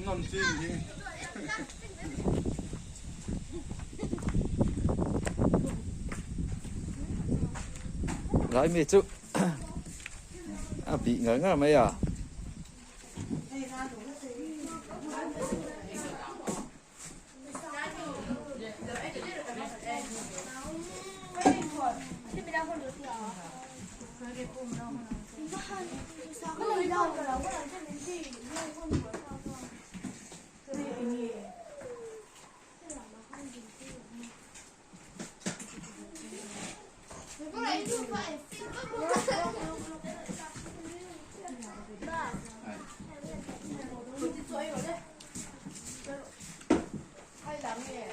Lai mi chu a bih ngar ngar mai a.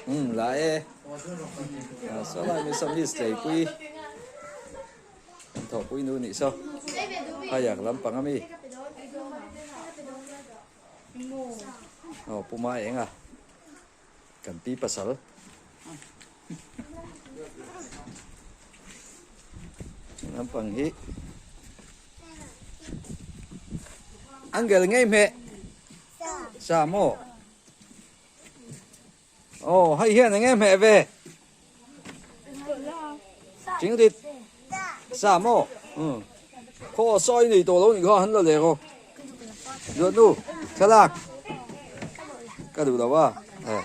Umm la e saw lai mi saw miss tleipui kan thawhpui nu nih saw hayak lampang ami aw puma eng a. Kan pi pasal. Lampang hi. Angel ngei hmeh. Sa maw. Oh, hei hian enge hmeh ve. Chingrit. Sa maw. Ừ. Khaw sawi nei tawh lo nih kha han la leh rawh. Duat nu, thlalak. Ka duh lo a. Eh.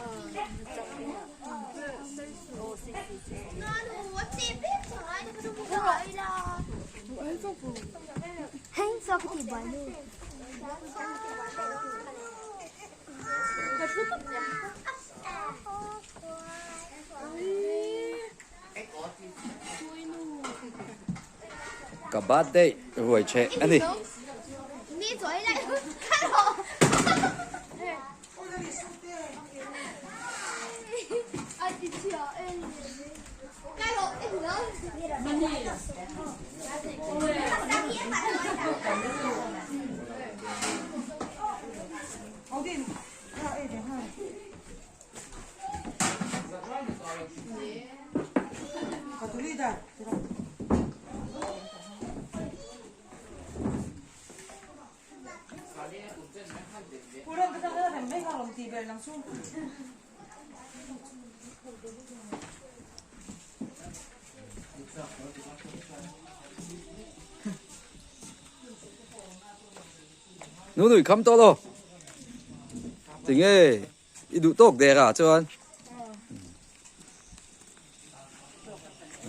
Ka birthday ruai che a ni. Nunui kham tawh lo. Tinge I duh tawk der ah chuan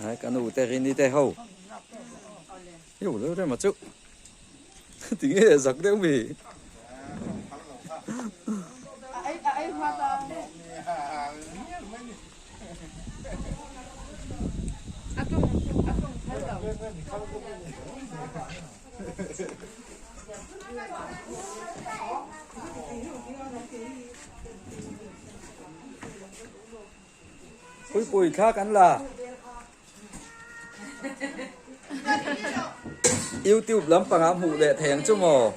Ai ka nu te rini te ho Hiu lo rem a chu Tinge zak deuh mi Puipui thla kan la YouTube lampangah hmuh leh thei ang chu maw?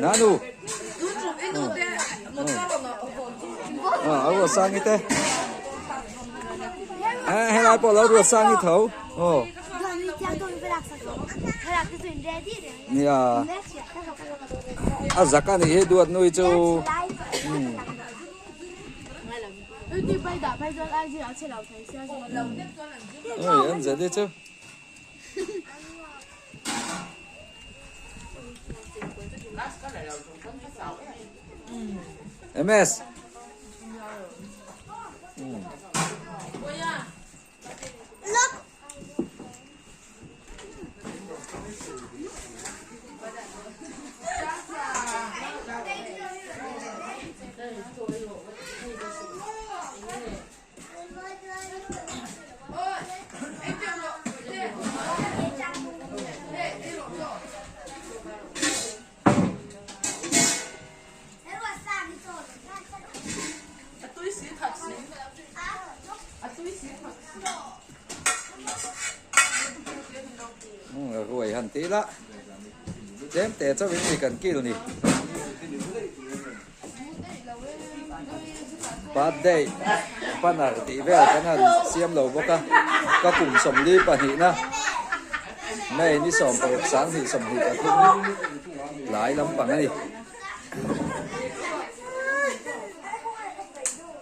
Nanu a ruat sang i te helai pawh lo ruat sang i tho aw nia a zak a nih hi duat nui chu oi an zet hi chu. MS. Ruai han tih lah tlem te chauhin mi kan kil ni. Birthday banner tih vel kan han siam lo bawk a, ka kum 42 na. May ni 16 20 23 tlai lampang a ni.